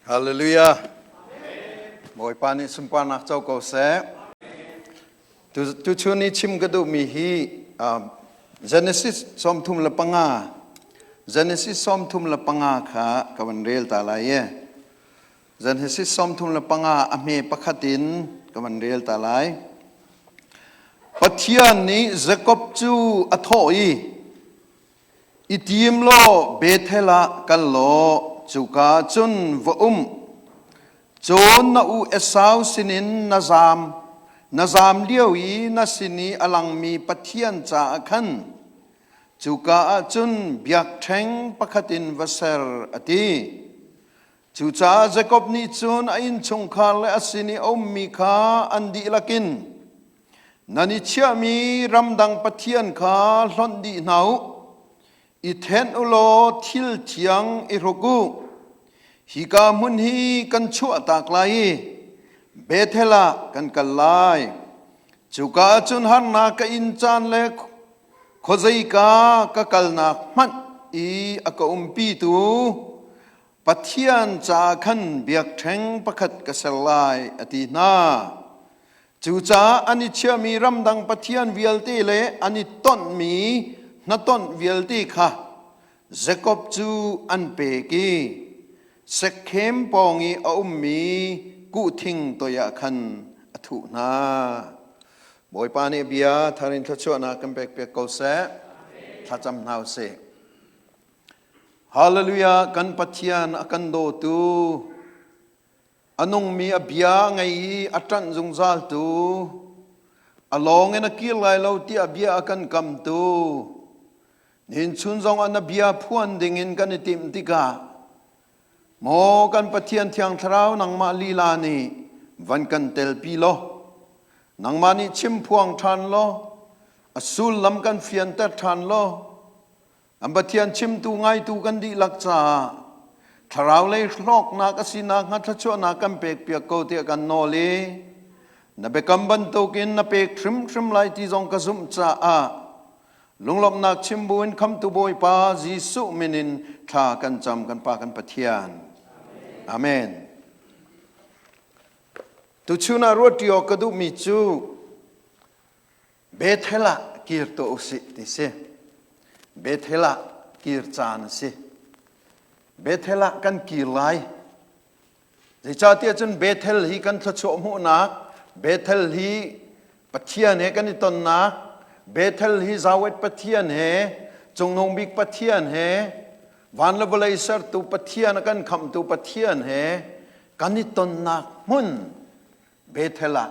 Hallelujah. Bawipa nih sunparnak co ko seh. Tuchun i chim ka duhmi hi Genesis 35 Genesis 35 kha ka van rel ta lai e. Genesis 35 a hme pakhat in ka van rel ta lai. Pathian nih Jakob cu a thawh i I tim law Bethel ah kal law cuka cun va um. Cun na u Esau sinin na zaam, na zaam lio i na sin i a langmi Pathian caah khan cuka ah cun biakṭheng pakhat in va ser, a ti. Cucaah Jakob nih cun a innchungkhar le a sin i a ummi kha an dihlak in Nan i chiahmi ramdang pathian kha hlonh dih hna u. I thenh u law thil thiang i hruk u. Hika hmun hi kan chuahtak lai i Bethel ah kan kal lai. Cuka ah cun harnak ka in caan le khuazeika ka kalnak hmanh i a ka umpitu Pathian caah khan biakṭheng pakhat ka ser lai, a ti hna. Cucaah an i chiahmi ramdang pathian vialte le an i tonhmi hnatonh vialte kha Jakob cu an pek i Shekhem pawng i a ummi kuhthing toiah khan a thuh hna. Bawipa nih bia thar in thluachuahnak kan pekpiak ko seh. Thlacam hna u sih. Hallelujah! Kan Pathian a kan dawtu, a nungmi a bia ngei i a ṭanh zungzaltu, a lawng in a kir lai lo tiah bia a kan kamtu, nihin chun zong ah na bia phuan dingin kan i timh tikah, maw kan Pathian Thiang Thlarau nangmah lila nih van kan telpi law, nangmah nih chim phuang ṭhan law, a sullam kan fianter ṭhan law, An Pathian chimtu ngaitu kan dihlak caah thlarau lei hlawknak a sinak hnga thluachuahnak kan pekpiak ko tiah kan nawl i na biakam bantukin na pek hrimhrim lai ti zong ka zumh caah lunglawmhnak chim buin khamtu Bawipa Jesuh min in thla kan cam kan Pa kan Pathian. Amen. Tuchun ah ruat ṭi awk ka duhmi cu Bethel ah kir tuah usih ti si. Bethel ah kir caan a si. Bethel ah kan kir lai. Zeicahtiah cun Bethel hi kan thluachuah hmuhnak, Bethel hi Pathian he kan i tonnak, Bethel hi Zawet Pathian he, Cungnung Bik Pathian he, van le vawlei sertu Pathian a kan khamhtu Pathian he kan i tonnak hmun Bethel ah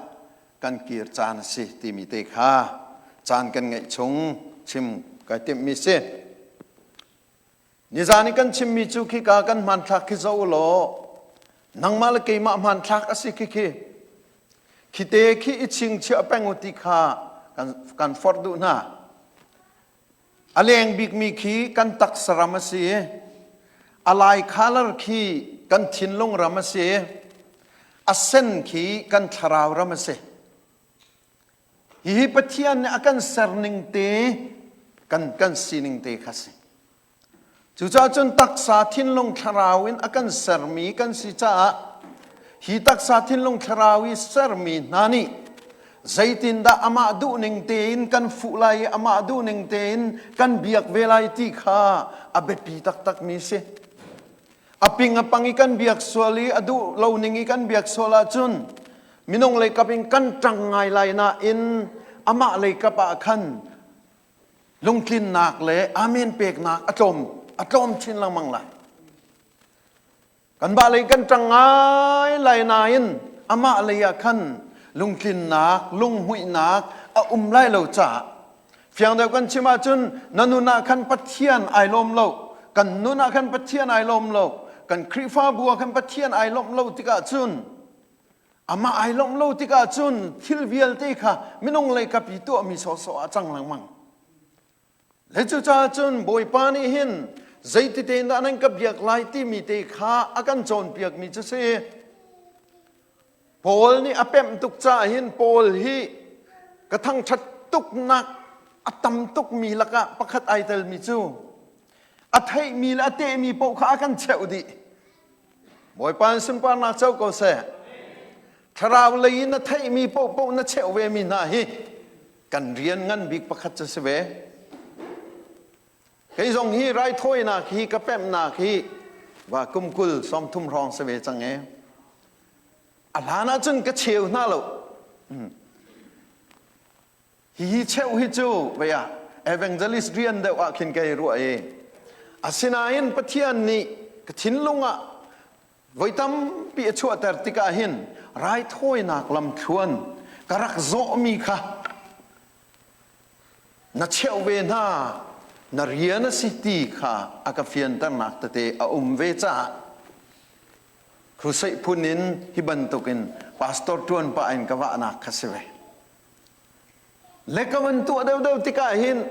kan kir caan a si timi te kha caan kan ngeih chung chim kai timhmi si. Nizan i kan chimmi cu khika kan hmanthlak khi zoh law nangmah le keimah hmanthlak a si khi khi khite khi i chingchiah peng u ti kha kan, kan forh duh hna. A leng bikmi khi kan taksa ram a si. A lai color khi kan thinlung ram a si. A sen khi kan thlarau ram a si. Hihi Pathian nih a kan serning te, kan, kan sining te kha si. Cucaah cun taksa thinlung thlarau in a kan sermi kan si caah hi taksa thinlung thlarau i sermi hna nih zeitindah amah duhning tein kan fuh lai i amah duhning tein kan biak ve lai ti kha a biapi taktakmi si. A ping a pang i kan biak sual i a duh lo ning i kan biak sual ahcun minung lei kap in kan ṭang ngai lai nain amah lei kap ah khan lungtlinnak le amen peknak a tlawm a tlawm chin lengmang lai kan mah lei kan ṭang ngai lai nain amah lei ah khan lungtlinnak lunghmuihnak a um lai lo caah fiang deuh kan chim ahcun na nun ah khan Pathian ai lawm lo kan nun ah khan Pathian ai lawm lo kan Khrihfabu ah khan Pathian ai lawmh lo tikah cun Amah ai lawmh lo tikah cun thil vialte kha minung lei kap i tuahmi sawhsawh ah cang lengmang. Le cucaah cun Bawipa nih hin zeiti tein dah nan ka biak lai timi te kha a kan cawnpiakmi cu si. Paul nih a pemh tuk caah hin Paul hi ka thangṭhat tuknak a tam tukmi lakah pakhat ai telmi cu a theihmi le a tehmi paoh kha a kan cheuh dih. Bawipa in sunparnak co ko seh. Thlarau lei in na theihmi paohpaoh na cheuh ve mi hna hi kan rian ngan bik pakhat cu si ve. Kei zong hi raithawinak hi ka pemhnak hi va kum 20 30 hrawng si ve cang e. A hlan ahcun ka cheu hna lo. Hihi cheu hi cu vei ah evangelist rian deuh ah khin kei ruah i asinain Pathian nih ka thinlung ah voi tampi a chuahter tikah hin raithawinak lamthluan ka rak zawhmi kha na cheuh ve hna na rian a si ti kha a ka fianternak tete a um ve caah crusade phun in hi bantukin pastor ṭuan pah in ka vahnak kha si ve. Le ka van tuah deuhdeuh tikah hin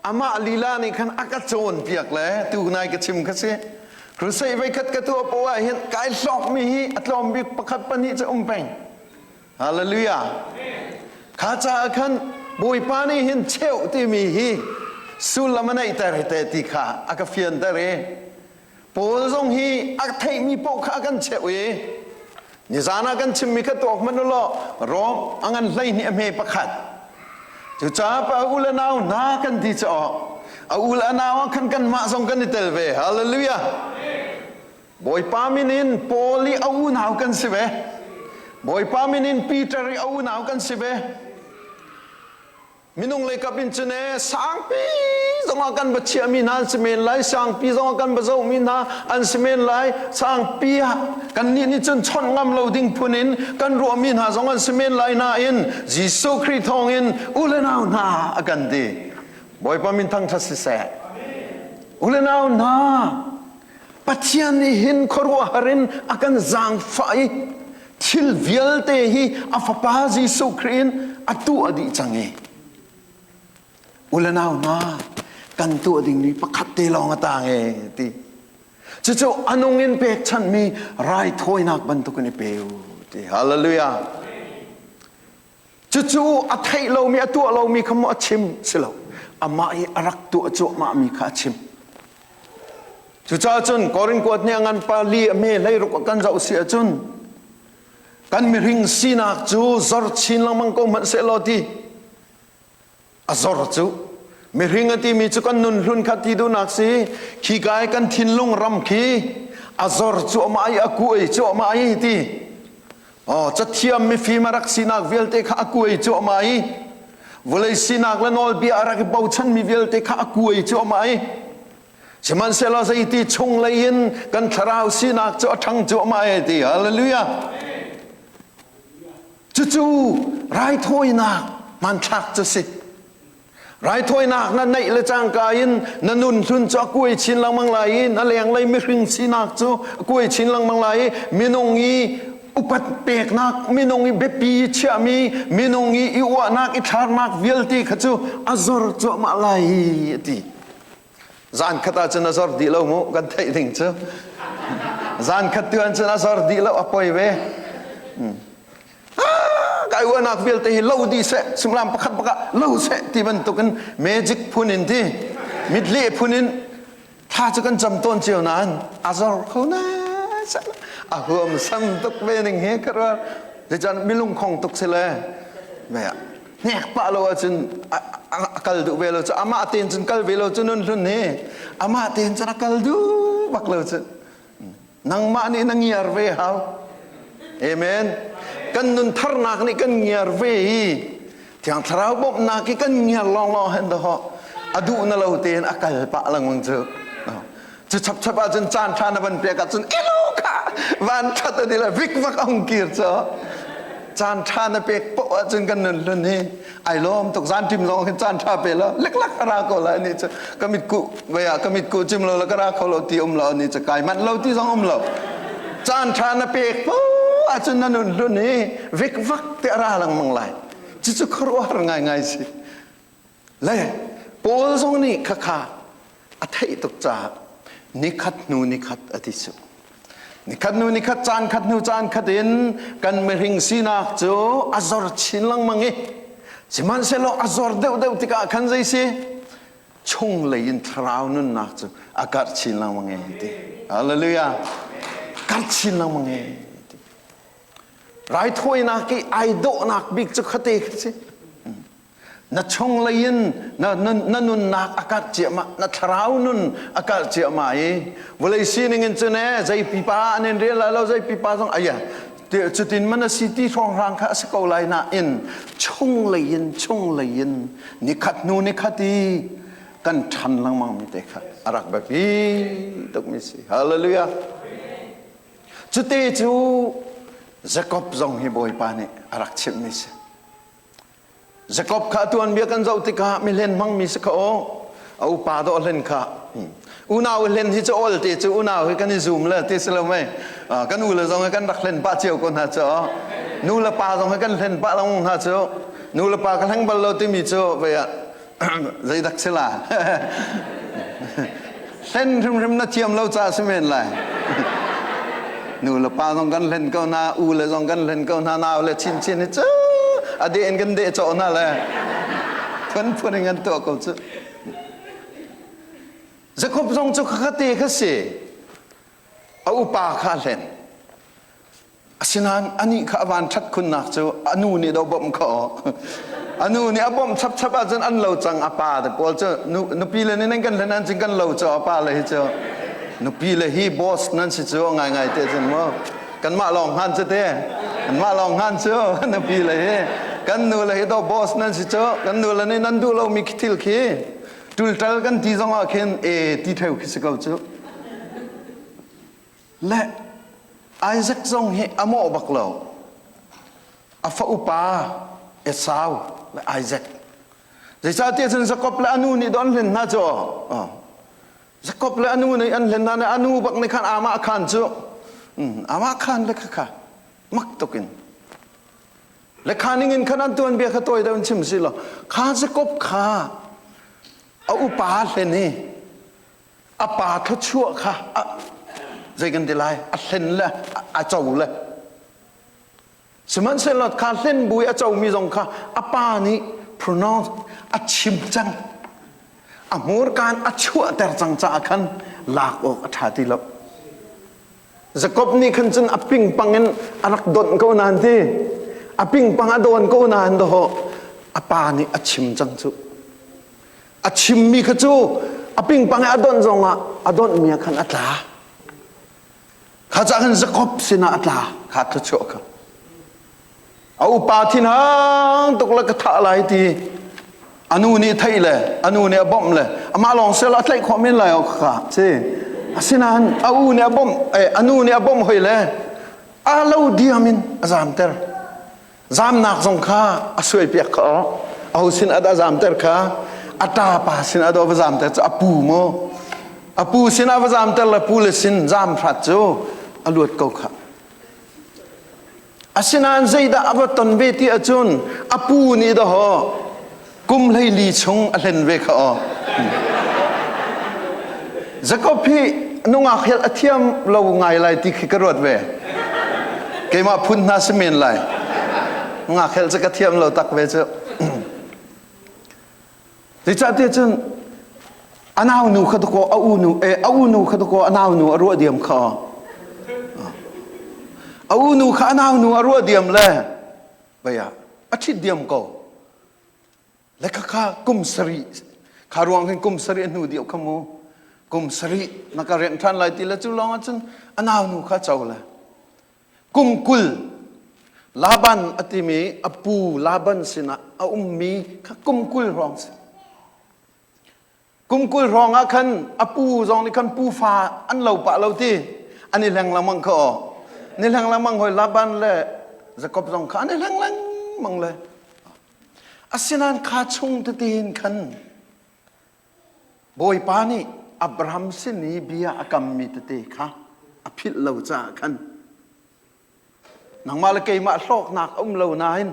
amah lila nih khan a ka cawnpiak le tu nai ka chim kha si. Crusade voikhat ka tuah poah ah hin kai hlawkmi hi a tlawm bik pakhat pahnih cu um peng. Hallelujah. Kha caah khan Bawipa nih hin cheuh timi hi sullam a neihter hi te ti kha a ka fianter i Paul zong hi a theihmi paoh kha a kan cheuh i nizan ah kan chimmi kha tuak hmanh u law Rom a ngan 12 a hme pakhat. Cucaah pa u le nau hna kan ti caw a u le a nau ah khan kanmah zong kan i tel ve. Hallelujah. Bawipa min in Paul i a unau kan si ve. Bawipa min in Peter i a unau kan si ve. Minung lei kap in cun ee sangpi zongah kan va chiahmi hna an si men lai, sangpi zongah kan va zohmi hna an si men lai, sangpi ah kannih nih cun chawnh ngam lo ding phun in kan ruahmi hna zong an si men lai nain Jesuh Khrih thawngin u le nau hna a kan ti. Bawipa min thangṭhat siseh. U le nau hna, Pathian nih hin khuaruahhar in a kan zaangfah i thil vialte hi a fapa Jesuh Khrih in a tuah dih cang i u le nau hna kan tuah dingmi pakhat te lawng a tang e ti cucu a nung in pekchanhmi raithawinak bantukin i pe u ti hallelujah Cucu a theih lomi a tuah lomi kha maw a chim si lo. Amah i a rak tuah cuahmahmi kha a chim. Cucaah cun Korin kuat nih a ngan pali a hme 16 kan zoh si ahcun kan mihring sinak cu zor chin lengmang ko hmanh sehlaw ti a zor cu mihring a timi cu kan nun hlun kha ti duhnak si khi kai kan thinlung ram khi a zor cuahmah i a kuai cuahmah i ti Oh, cathiam mifim a rak sinak vialte kha a kuai cuahmah i vawlei sinak le nawlbia a rak i bochanmi vialte kha a kuai cuahmah i sihmanhsehlaw zeiti chunglei in kan thlarau sinak cu a ṭhang cuahmah e ti hallelujah cucu raithawinak hmanthlak cu si Raithawinak na neih le cangka in na nun hlun cu a kuai chin lengmang lai i na lenglei mihring sinak cu a kuai chin lengmang lai i minung i upat peknak, minung i biapi chiahmi, minung i i uahnak, i thlarnak vialte kha cu a zor cuahmah lai a ti. Zan khat ah cun a zor dih lo mu kan theih ding cu. Zan khat tu an cun a zor dih lo a poi ve. Hmm. Kai uanak vialte hi lo dih seh sunglam pakhat pakhat lo seh ti bantukin magic phun in ti mitleh phun in thla cu kan cam tawn cio nain a zor kho na a huam sam tuk ve ning he ka rual zeicahtiah milung khong tuk si le hnek pah lo ahcun a kal duh ve lo cu amah tein cun kal ve lo cu nun hlun hi amah tein cun a kal duh bak lo cu Nangmah nih na ngiar ve hau. Amen. Kan nun tharnak nih kan ngiar ve i Thiang Thlarau bawmhnak i kan ngiar lawnglawng hen daw a duh na lo tein a kal pah lengmang cu. Cu chapchap ahcun caan ṭha na van pek ahcun elo kha van ṭhat a ti le vikvak a hung kir cu. Caan ṭha na pek paoh ahcun kan nun hlun hi ai lawm tuk zan ṭim zong hin caan ṭha pe lo leklak a ra ko lai ni cu ka mitkuh vei ah ka mitkuh cim lo le ka ra kho lo ti um lo ni cu kai manh lo ti zong um lo caan ṭha na pek poh ahcun na nun hlun hi vikvak te a ra lengmang lai cucu khuaruahhar ngaingai si Le Paul zong nih khakha a theih tuk caah nikhat hnu nikhat a ti cu. Nikhat hnu nikhat caan khat hnu caan khat in kan mihring sinak cu a zor chin lengmang i sihmanhsehlaw a zor deuhdeuh tikah khan zei si chunglei in thlarau nunnak cu a karh chin lengmang e ti. Hallelujah. karh chin lengmang e. Raithawinak i ai dawhnak bik cu khate kha si. Na chunglei in na, na, na nunnak a karh ciahmah, na thlarau nun a karh ciahmah i vawlei sining in cun e zei pipa an in rel lai lo, zei pipa zong aya cutin man a si ti hrawnghrang kha a si ko lai nain chunglei in chunglei in nikhat hnu nikhat i kan ṭhan lengmang mi te kha a rak biapi tukmi si. Hallelujah. Cute cu Jakob zong hi Bawipa nih a rak chimhmi si. Jakob kha tuanbia kan zoh tikah mihlen hmangmi si kha aw a upa dawh hlen kha unau hlen hi cu awl te cu unau hi kan i zum le ti si lo mei kan u le zong hi kan rak hlen pah cio ko hna cu nu le pa zong hi kan hlen pah lengmang hna cu nu le pa ka hleng bal lo timi cu vei ah zeidak si la hlen hrimhrim na thiam lo ca si men lai nu le pa zong kan hlen ko hna u le zong kan hlen ko hna nau le chinchin hi cu a deh in kan deh cawh hna le phun phun in kan tuah ko cu Jacob zong cu khakate kha si a upa kha hlen Asinain anih kha a van ṭhat khunnak cu a nu nih do bawmh kha aw. A nu nih a bawmh chapchap ahcun an lo cang a pa te pawl cu nupi le nih nan kan hlen ahcun kan lo cu a pa le hi cu nupi le hi boss nan si cu ngaingai te cun mu kanmah lawng hngan cu te kanmah lawng hngan cu nupi le hi kan nu le hi do boss nan si cu kan nu le nih nan duh lomi thil khi ṭulṭal kan ti zong ah khin e ti theu khi si ko cu Le Isaac zong hi a mawh bak lo. A fa upa Esau le Isaac. Zeicahtiah cun Jakob le a nu nih don hlen hna cu Jakob le a nu nih an hlen hna a nu bak nih khan amah khan cu amah khan le kha mak tuk in le kha ning in khan an tuan bia kha tawi deuh in chim si law kha Jakob kha a upa hlen i a pa thluachuah kha zei kan ti lai a hlen le a co le sihmanhsehlaw kha hlen bu i a comi zong kha a pa nih pronounce a chim cang a hmurkaan a chuahter cang caah khan lak awk a ṭha ti lo Jakob nih khan cun a pingpang in a rak donh ko nain ti a pingpang a dawn ko nain dawh a pa nih a chim cang cu A chimmi kha cu a pingpang i a donh zongah a donhmi ah khan a tla. Kha cah khan Jakob sinah a tla. Kha thluachuah kha. A upa thinhang tuk le ka thah lai ti a nu nih theih le a nu nih a bawmh le amah lawng sel a tlaih khawh men lai o kha si asinain a u nih a bawmh eh, a nu nih a bawmh hoi le a lo diam in a zamter Zamnak zong kha a suaipiak kha aw. Aho sin ah dah zamter kha? A ṭapa sin ah dah va zamter cu a pu maw? A pu sin ah va zamter le pu le sin zam hrat cu a luat ko kha. Asinain zeidah a va ton ve ti ahcun a pu nih dahawh kum 14 chung a hlen ve kha aw. Jakob hi nungak helh a thiam lo ngai lai ti khi ka ruat ve. Keimah phun hna si men lai. Nungak helh cu ka thiam lo tak ve cu. Zeicahtiah cun a nau nu kha dakaw a u nu eh, a u nu kha dakaw a nau nu a ruah diam kha. A u nu kha a nau nu a ruah diam le baya a ṭhit diam ko. Le khakha kum sarih kha ruang hin kum sarih a hnu deuh kha mu kum sarih na ka rianh ṭhan lai ti le cu lawng ahcun a naunu kha co le kum 20 Laban a timi a pu Laban sinah a ummi kha kum 20 hrawng si Kum 20 hrawng ah khan a pu zong nih khan pu fa an lo pah lo ti an i hleng lengmang kha aw ni hleng lengmang hoi Laban le Jakob zong kha an i hleng lengmang le asinain kha chung tete in khan Bawipa nih Abraham sin i bia a kammi tete kha a philh lo caah khan Nangmah le keimah hlawknak a um lo nain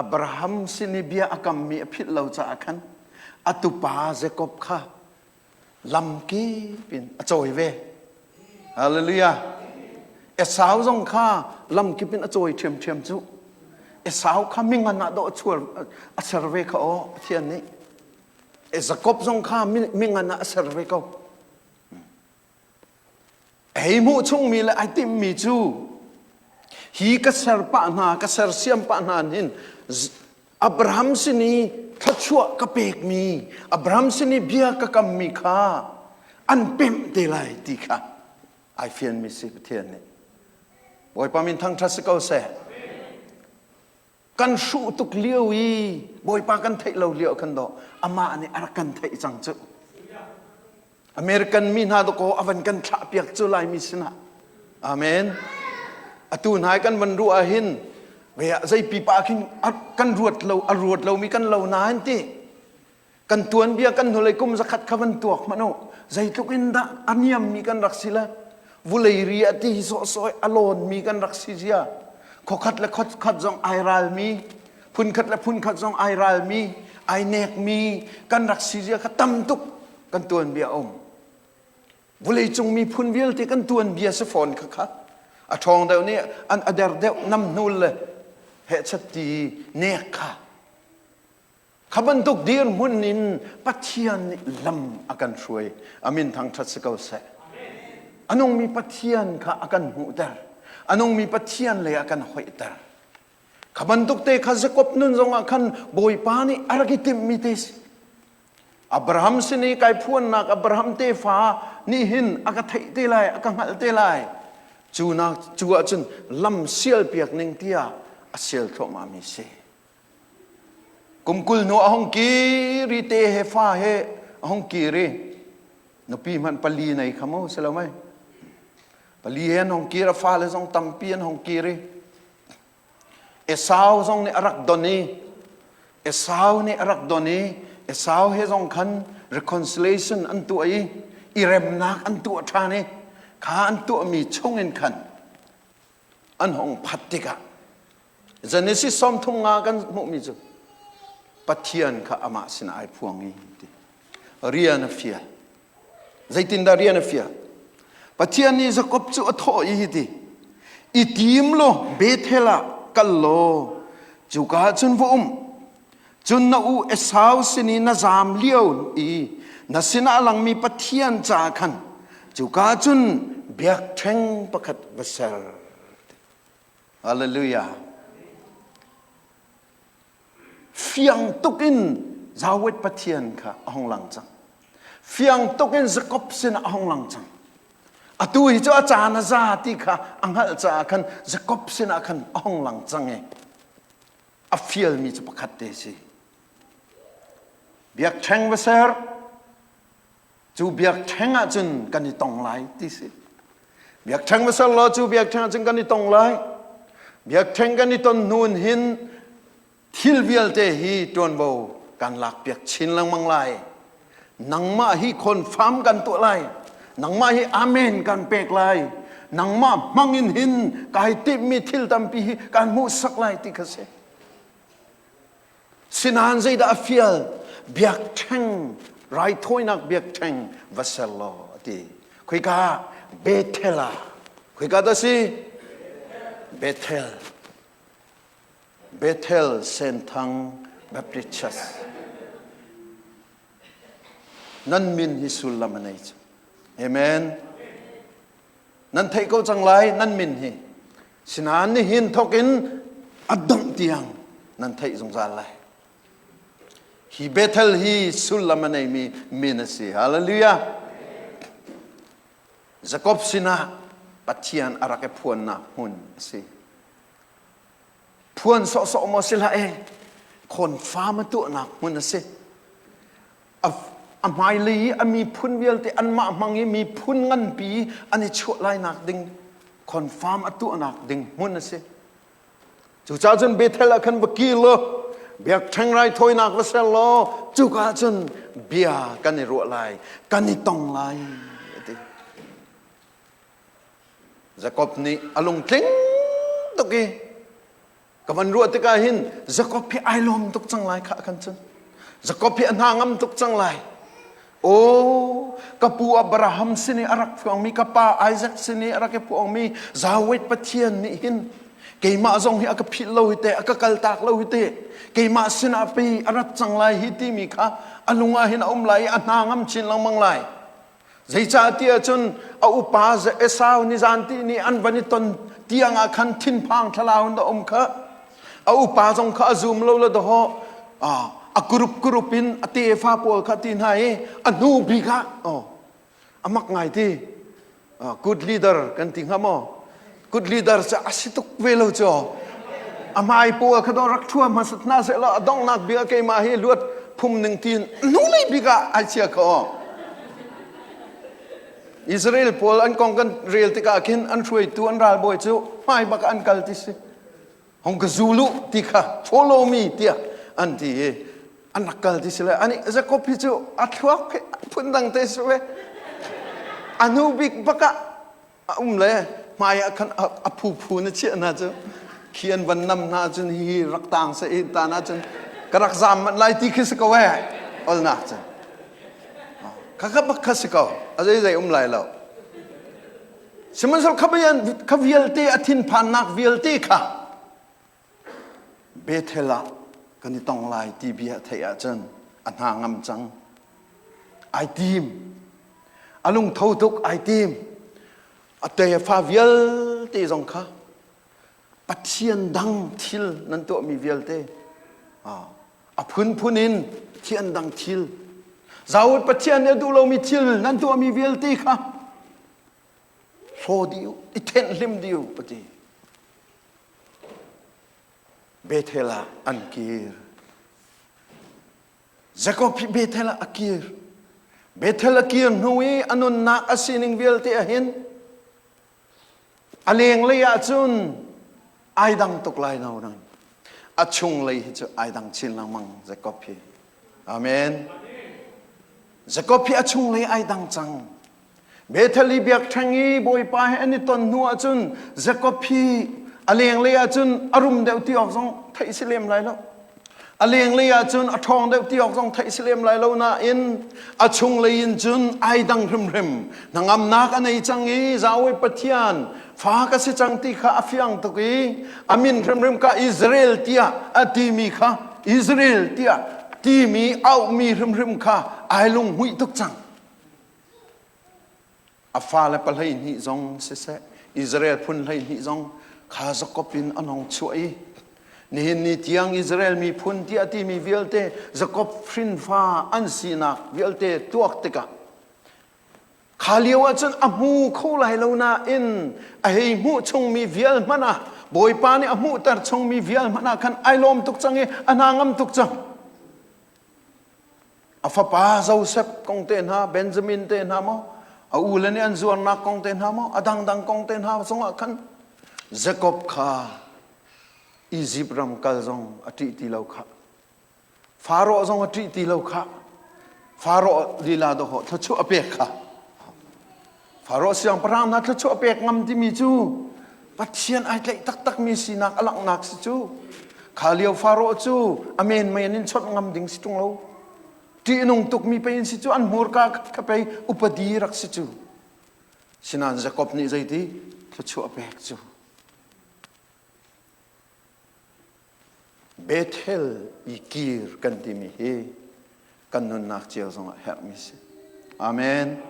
Abraham sin i bia a kammi a philh lo caah khan a tupa Jakob kha lamkip in a cawi ve. Hallelujah. Esau zong kha lamkip in a cawi ṭhiamṭhiam cu. Esau kha mingan ah dawh a chuar a ser ve kha aw Pathian nih. Jakob zong kha mingan ah a ser ve ko. hei hmuh chungmi le ai timhmi cu hi ka ser pah hna ka sersiam pah hna hin Abraham sin i thluachuah ka pekmi Abraham sin i bia ka kammi kha an pemh te lai ti kha ai fianmi si Pathian nih Bawipa min thangṭhat si ko seh kan hruh tuk lio i Bawipa kan theih lo lio khan dawh amah nih a rak kan theih cang cu American mi hna dakaw a van kan thlah piak cu Laimi sinah amen atu hna kan van ruah ah hin zei pipa khin kan ruat lo a ruat lomi kan lo nain ti Kan tuanbia kan hnulei kum zakhat kha van tuak hmanh u. Zeitluk in dah a niammi kan rak si le vulei ri a ti sawhsawh a lawnmi kan rak si zia. Khuakhat le khuakhat zong ai ralmi, phunkhat le phunkhat zong ai ralmi, ai nekmi kan rak si zia kha tam tuk kan tuanbia a um. Vuleicung miphun vialte kan tuanbia si fawn kha kha. A ṭhawng deuh nih an a der deuh nam hnul le hehchat ti nek kha Kha bantuk dirhmun in Pathian nih lam a kan hruai. A min thangṭhat si ko seh. A nungmi Pathian kha a kan hmuhter. A nungmi Pathian lei a kan hoihter. Kha bantuk te kha Jakob nun zongah khan Bawipa nih a rak i timhmi te si. Abraham sin i kai phuannak Abraham tefa nih hin a ka theih te lai, a ka hngalh te lai. Cu nak cu ahcun lam sial piak ning tiah a sial thluahmah mi si. Kum 20 hnu a hung kir i te he fa he a hung kir i nupi hmanh pali nei kha mu si lo mei pali he an hung kir a fale zong tampi an hung kir i Esau zong nih a rak don i Esau nih a rak don i Esau he zong khan reconciliation an tuah i i remnak an tuah ṭhan i kha an tuahmi chungin khan an hung phat tikah Genesis 35 kan hmuhmi cu Pathian kha amah sinah ai phuang i ti rian a fial zeitindah rian a fial Pathian nih Jakob cu a thawh i hiti i tim law Bethel ah kal law cuka ah cun va um cun na u Esau sin i na zaam lio i na sinah a langmi Pathian ca khan cuka cun biakṭheng pakhat va ser Hallelujah. Fiang tuk in Zawet Pathian kha a hung lang cang. Fiang tuk in Jakob sinah a hung lang cang. Atu hi cu a caan a za ti kha a hngalh caah khan Jakob sinah khan a hung lang cang i a fialmi cu pakhat te si. Biakṭheng va ser, cu biakṭheng ah cun kan i tong lai ti si. Biakṭheng va ser law cu biakṭheng ah cun kan i tong lai. Biakṭheng kan i ton hnu hin thil vialte hi ṭuanvo kan lakpiak chin lengmang lai. Nangmah hi confirm kan tuah lai. Nangmah hi amen kan pek lai. Nangmah hmang in hin kai timhmi thil tampi hi kan hmuhsak lai ti kha si. Sinain zeidah a fial? Biakṭheng, raithawinak biakṭheng va ser law a ti. Khoika? Bethel ah. Khoika dah si? Bethel. Bethel Senthang Baptist Church. Nan min hi sullam a nei cu. Amen. Nan theih ko cang lai nan min hi. Sinain nihin thawk in a dongh tiang nan theih zungzal lai. Hi Bethel hi sullam a neimi min a si. Hallelujah. Jakob sinah Pathian a rak i phuannak hmun a si. Phuan sawhsawh maw si hlah e, khawnfam a tuahnak hmun a si. A hmailei i a miphun vialte anmah hmang i miphun nganpi an i chuah lainak ding confirm a tuahnak ding hmun a si. Cucaah cun Bethel ah khan va kir law biakṭheng raithawinak va ser law cuka cun bia kan i ruah lai, kan i tong lai a ti. Jakob nih a lungtling tuk i Ka van ruah tikah hin Jakob hi ai lawm tuk cang lai khah kan cun. Jakob hi a hna ngam tuk cang lai. Oh, ka pu Abraham sin i a rak phuangmi, ka pa Isaac sin i a rak i phuangmi Zawet Pathian nih hin keimah zong hi a ka philh lo hi te, a ka kaltak lo hi te, keimah sinah pei a rat cang lai hi timi kha a lung ah hin a um lai i a hna ngam chin lengmang lai. Zeicahtiah cun a upa Esau nizan ti nih an van i ton tiang ah khan thinphang thlalau in a um kha. A upa zong kha a zum lo le dawh a kurup kurup in a tefa pawl kha ti hna i a hnu bik ah a mak ngai ti. Good leader kan ti hnga maw? Good leader cu a si tuk ve lo cu. A hmai pawl kha dawh rak ṭhua hmasat hna sehlaw a donghnak bik ah keimah hi luat phum ning tiin hnulei bik ah ai chia kho. Israel pawl an kong kan rel tikah khin an hruaitu an ralbawi cu hmai bak ah an kal ti si. Hong ka zul u ti kha follow me tiah an ti i an rak kal ti si le ani Jacob hi cu a thluak hi phundang te si ve. A hnu bik bak ah a um le hmai ah khan a phuphu na chiah hna cu khi an van nam hna cun hi rak tang se i tan ahcun ka rak zaam manh lai ti khi si ko eh olnak cu kha kha bak kha si ko a zei zei um lai lo sihmanhsehlaw kha vialte a thinphannak vialte kha Bethel ah kan i tong lai ti bia theih ahcun a hna ngam cang. Ai tim. A lungtho tuk ai tim. A tefa vialte zong kha Pathian dang thil nan tuahmi vialte a phunphun in thian dang thil Zawt Pathian nih a duh lomi thil nan tuahmi vialte kha hlaw dih u, i thenh hlim dih u, a ti. Bethel ah an kir. Jakob hi Bethel ah a kir. Bethel a kir hnu i a nunnak a sining vialte ah hin a lenglei ah cun ai dang tuk lai lo nang. A chunglei hi cu ai dang chin lengmang Jakob hi. Amen. Jakob hi a chunglei ai dang cang. Bethel i biakṭheng i Bawipa he an i ton hnu ahcun Jakob hi a lenglei ahcun a rum deuh ti awk zong theih si lem lai lo. A lenglei ahcun a ṭhawng deuh ti awk zong theih si lem lai lo nain a chunglei in cun ai dang hrimhrim. Hnangamnak a nei cang i Yahweh Pathian fa ka si cang ti kha a fiang tuk i a min hrimhrim ka Israel tiah a timi kha Israel tiah timi auhmi hrimhrim kha ai lunghmuih tuk cang. A fale 12 zong siseh, Israel phun 12 zong kha Jakob in an hong chuah i nihin ni tiang Israel miphun tiah timi vialte Jakob hrinfa an sinak vialte tuak tikah kha lio ahcun a hmu kho lai lo nain a hei hmuh chungmi vial hmanh ah Bawipa nih a hmuhter chungmi vial hmanh ah khan ai lawm tuk cang i a hna ngam tuk cang. A fapa Joseph kong te hna, Benjamin te hna maw, a u le nih an zuarnak kong te hna maw, a dangdang kong te hna zongah khan Jakob kha Izipt ram kal zong a ṭih ti lo kha. Faraoh zong a ṭih ti lo kha. Faraoh lila dawhawh thluachuah a pek kha. Faraoh siangpahrang hna thluachuah pek ngam timi cu Pathian ai tlaih taktakmi sinak a langhnak si cu. Kha lio Faraoh cu a menmen in chawnh ngam ding si ṭung lo. Ṭihnung tukmi pei in si cu an hmurka kha pei upadi rak si cu. Sinain Jakob nih zeiti thluachuah pek cu. Bethel i kir kan timi hi kan nunnak cio zongah herhmi si. Amen.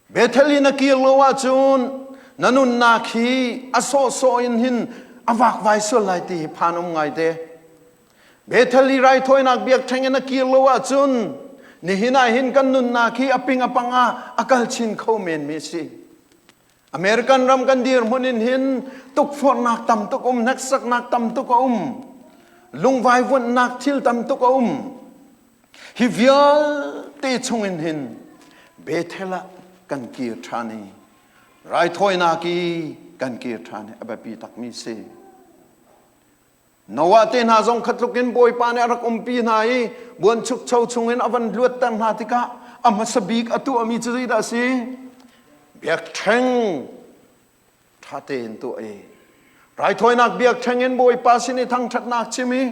Bethel in a kir lo ahcun na nunnak hi a sawhsawh in hin a vakvai sual lai ti hi phan um ngai te. Bethel i raithawinak biakṭheng in a kir lo ahcun nihin ah hin kan nunnak hi a ping a pang ah a kal chin kho men mi a si. American ram kan dirhmun in hin tukforhnak tam tuk um, hneksaknak tam tuk a um, lungvaivuanhnak thil tam tuk a um. Hi vialte chung in hin Bethel ah kan kir ṭhan i raithawinak i kan kir ṭhan i a biapi takmi si. Noah te hna zong kha tluk in Bawipa nih a rak umpi hna i buanchukcho chungin a van luatter hna tikah a hmasa bik a tuahmi cu zeidah a si? Biakṭheng ṭha tein tuah i raithawinak biakṭheng in Bawipa sin i thangṭhatnak chim i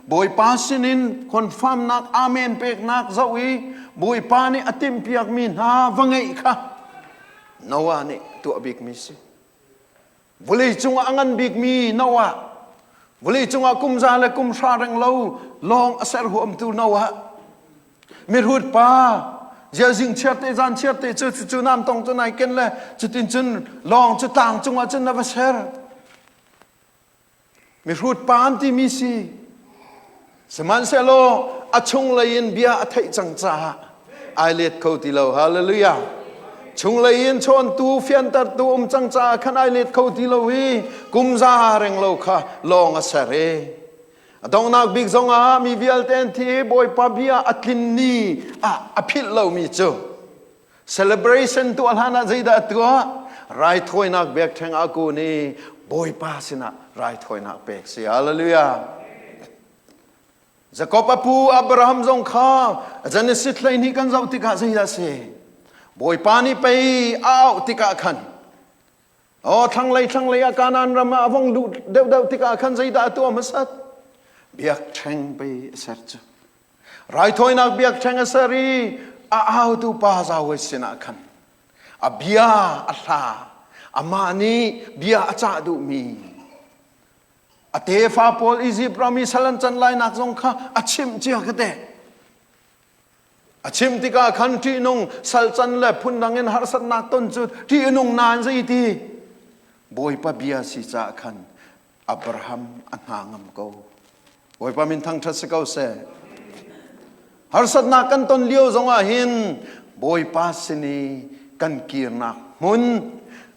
Bawipa sinin confirmnak amen peknak zoh i Bawipa nih a timhpiakmi hna va ngeih kha Noah nih tuah bikmi si. Vawleicung ah a ngan bikmi Noah, vawleicung ah kum za le kum hra reng lo lawng a ser huamtu Noah, mihrut pa. Zia zing chiar te zan chiar te cu cu nam tong cu nai ken le cutin cun lawng cu tlang cungah cun na va ser. Mihrut pa an timi si. Sihmanhsehlaw a chunglei in bia a theih cang caah ai let kho ti lo. Hallelujah. Chunglei in chawntu fiantertu um cang caah khan ai let kho ti lo i kum za reng lo kha lawng a ser i a donghnak bik zongah mi vialte an thi i Bawipa bia a tlin ni ah a philh lomi cu Celebration tuah hlan ah zeidah a tuah? Raithawinak biakṭheng ah kun i Bawipa sinah raithawinak pek si. Hallelujah. Jakob a pu Abraham zong kha Genesis 12 kan zoh tikah zeidah a si? Bawipa nih pei a auh tikah khan Oh thlanglei thlanglei ah Kanaan ram ah a vong luh deuhdeuh tikah khan zeidah a tuah hmasat? Biakṭheng pei a ser cu. Raithawinak biakṭheng a ser i a autu pa Yahweh sinah khan a bia a hla amah nih bia a cah duhmi a tefa pawl Izipt ram i sal an can lainak zong kha a chimh cia ka te. A chim tikah khan ṭihnung salcan le phundang in harsatnak ton cu ṭihnung nain zeiti Bawipa bia si caah khan Abraham a hna ngam ko. Bawipa min thangṭhat si ko seh. Harsatnak kan ton lio zongah hin Bawipa sin i kan kirnak hmun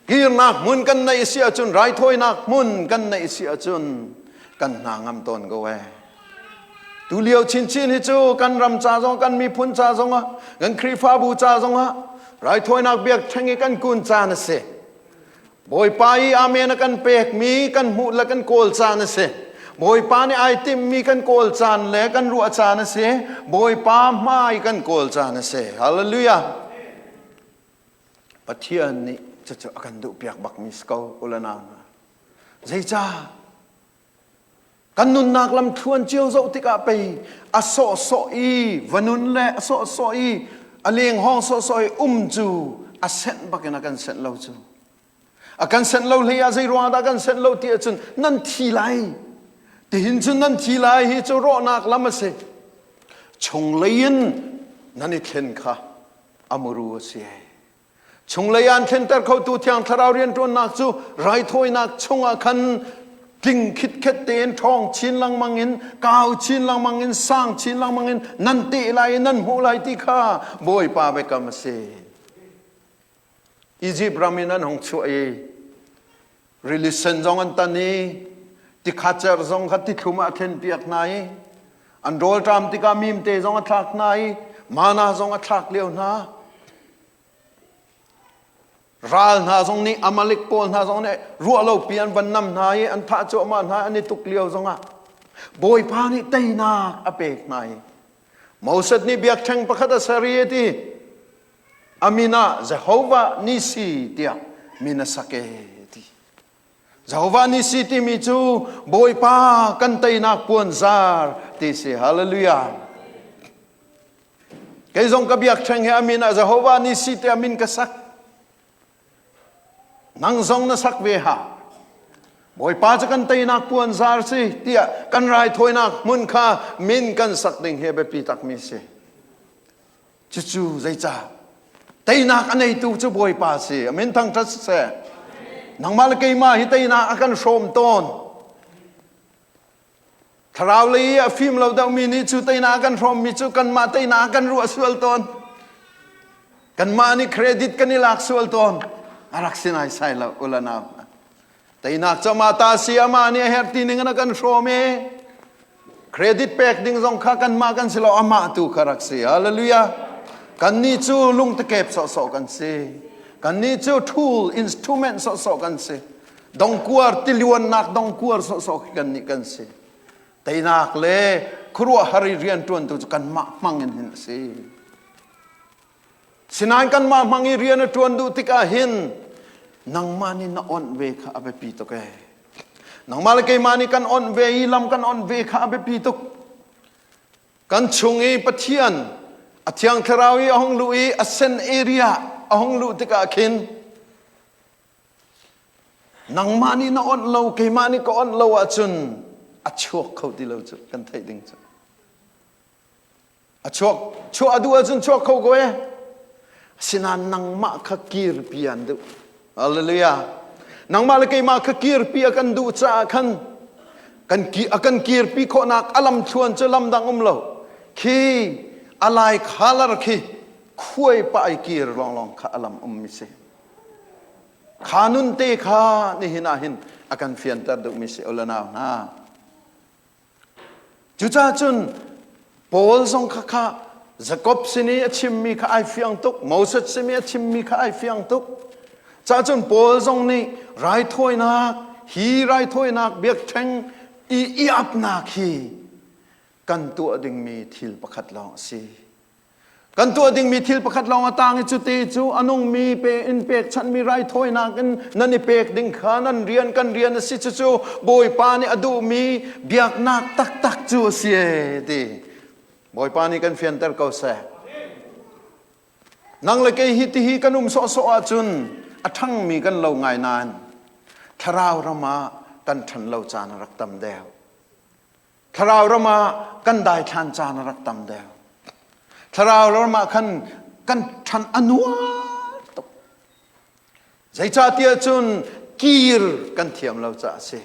kirnak hmun kan neih si ahcun raithawinak hmun kan neih si ahcun kan hna ngam tawn ko ee. Tu lio chinchin hi cu kan ram ca zong kan miphun ca zongah kan Khrihfabu ca zongah raithawinak biakṭheng i kan kun caan a si. Bawipa i amen a kan pekmi kan hmuh le kan kawl caan a si. Bawipa nih ai timhmi kan kawl caan le kan ruah caan a si. Bawipa hmai kan kawl caan a si. Hallelujah. Pathian nih cucu a kan duhpiak bakmi si ko u le nau hna. Zeicah? Kan nunnak lamthluan cio zoh tikah pei a sawhsawh i va nun le a sawhsawh i a lenghawng sawhsawh i um cu a senh bakin a kan senh lo cu. A kan senh lo hlei ah zei ruangah dah kan senh lo ti ahcun nan thi lai. Tihin cun nan thi lai hi cu rawhnak lam a si. Chunglei in nan i thlen kha a muru a si. Chunglei aan thlenter khotu Thiang Thlarau rianṭuannak cu raithawinak chungah khan tling khitkhet tein ṭhawng chin lengmang in kau chin lengmang in sang chin lengmang in nan teh lai i nan hmuh lai ti kha Bawipa biakam a si. Izipt ram in an hung chuah i rili sen zong an tan i tikhacer zong kha tithlum ah a thlenpiak hna i an rawlṭam tikah mimte zong a thlak hna i mana zong a thlak lio hna. Ral hna zong nih Amalek pawl hna zong nih ruahlopi an van nam hna i an thah cuahmah hna an i tuk lio zongah Bawipa nih teinak a pek hna i Moses nih biakṭheng pakhat a ser i a ti a min ah Jehovah Nisi tiah min a sak e ti. Jehovah Nisi timi cu Bawipa kan teinak puanzar ti si. Hallelujah. Kei zong ka biakṭheng he a min ah Jehovah Nisi tiah min ka sak. Nang zong na sak ve ha. Bawipa cu kan teinak puanzar si tiah kan raithawinak hmun kha min kan sak ding hi a biapi takmi si. Cucu zeicah? Teinak a neitu cu Bawipa si. A min thangṭhat siseh. Nangmah le keimah hi teinak a kan hrawm tawn. Thlarau lei i a fim lo deuhmi nih cu teinak kan hrawmmi cu kanmah teinak kan ruah sual tawn. Kanmah nih credit kan i lak sual tawn. A rak si naisai lo ula nau. Teinak cu amah ta si amah nih a herh ti ning in a kan hrawm i credit pek ding zong kha kanmah kan si lo amah tu kha rak si. Hallelujah. Kannih cu lungtekep sawhsawh kan si. Kannih cu tool instrument sawhsawh kan si. Dongkuar tiliannak dongkuar sawhsawh khi kannih kan si. Teinak le khuaruahhar i rianṭuantu cu kanmah hmang in hin a si. Sinain kanmah hmang i rian a ṭuan duh tikah hin nangmah nih na onh ve kha a biapi tuk ee. Nangmah le keimah nih kan onh ve i lam kan onh ve kha a biapi tuk. Kan chung i Pathian a Thiang Thlarau i a hung luh i a sen area a hung luh tikah khin Nangmah nih na onh lo, keimah nih ka onh lo ahcun a chuak kho ti lo cu kan theih ding cu. A chuak, chuah a duh ahcun chuak kho ko e. Asinain nangmah kha kirpi an duh. Hallelujah. Nangmah le keimah kha kirpi a kan duh caah khan kan a kan kirpi khawhnak a lam thluan cu lam dang um lo. Khi a lai khalar khi khuai pah i kir lawnglawng kha a lam ummi si. Kha nun te kha nihin ah hin a kan fianter duhmi si ulanau hna. Cucaah cun Paul zong kha kha Jakob sin i a chimmi kha ai fiang tuk, Moses sin i a chimmi kha ai fiang tuk. Cah cun Paul zong nih raithawinak, hi raithawinak biakṭheng i i apnak hi kan tuah dingmi thil pakhat lawng a si. Kan tuah dingmi thil pakhat lawng a tang i cuti cu a nungmi pe in pekchanhmi raithawinak in nan i pek ding kha nan rian kan rian a si cucu Bawipa nih a duhmi biaknak taktak cu a si e ti Bawipa nih kan fianter ko seh. Nang le kei hi tihi kan um sawhsawh ahcun a ṭhangmi kan lo ngai nain thlarau ram ah kan ṭhan lo caan a rak tam deuh. Thlarau ram ah kan daithlan caan a rak tam deuh. Thlarau ram ah khan kan ṭhan a nuam tuk. Zeicahtiah cun kir kan thiam lo caah a si.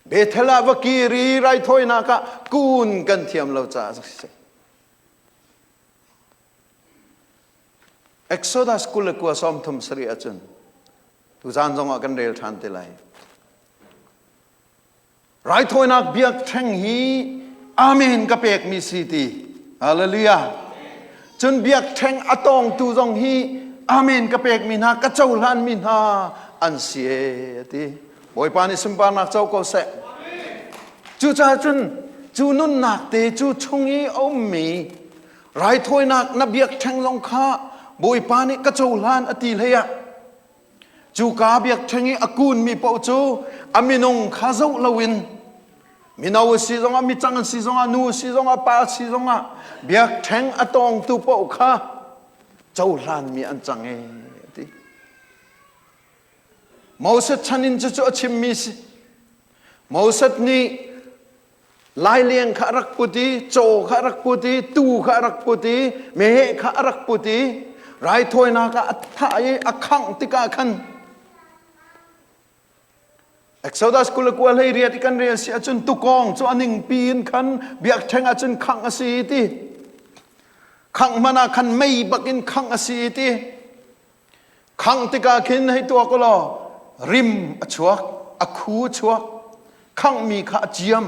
Bethel ah va kir i raithawinak ah kun kan thiam lo caah a si. Exodus 29 37 ahcun tuzaan zongah kan rel ṭhan te lai. Raithawinak biakṭheng hi amen ka pekmi si ti. Hallelujah. Cun biakṭheng a tawngtu zong hi amen ka pekmi hna, ka cohlanmi hna an si e ti. Bawipa nih sunparnak co ko seh. Cucaah cun cu nunnak te cu chung i a ummi raithawinak na biakṭheng zong kha Bawipa nih ka cohlan a ti hlei ah Cuka biakṭheng i a kunmi paoh cu a minung kha zoh loin mino a si zongah micang an si zongah nu a si zongah pa a si zongah biakṭheng a tawngtu paoh kha cohlanmi an cang e a ti. Moses chan in cucu a chimmi si. Moses nih Laileng kha a rak put i caw kha a rak put i tuu kha a rak put i meheh kha a rak put i raithawinak ah a thah i a khangh tikah khan Exodus 29 18 i kan rel si ahcun tukawng cu a ningpi in khan biakṭheng ahcun khangh a si ti khangh hmanh ah khan mei bak in khangh a si ti Khangh tikah khin hei tuak u law rim a chuak, a khu a chuak, khanghmi kha a ciam.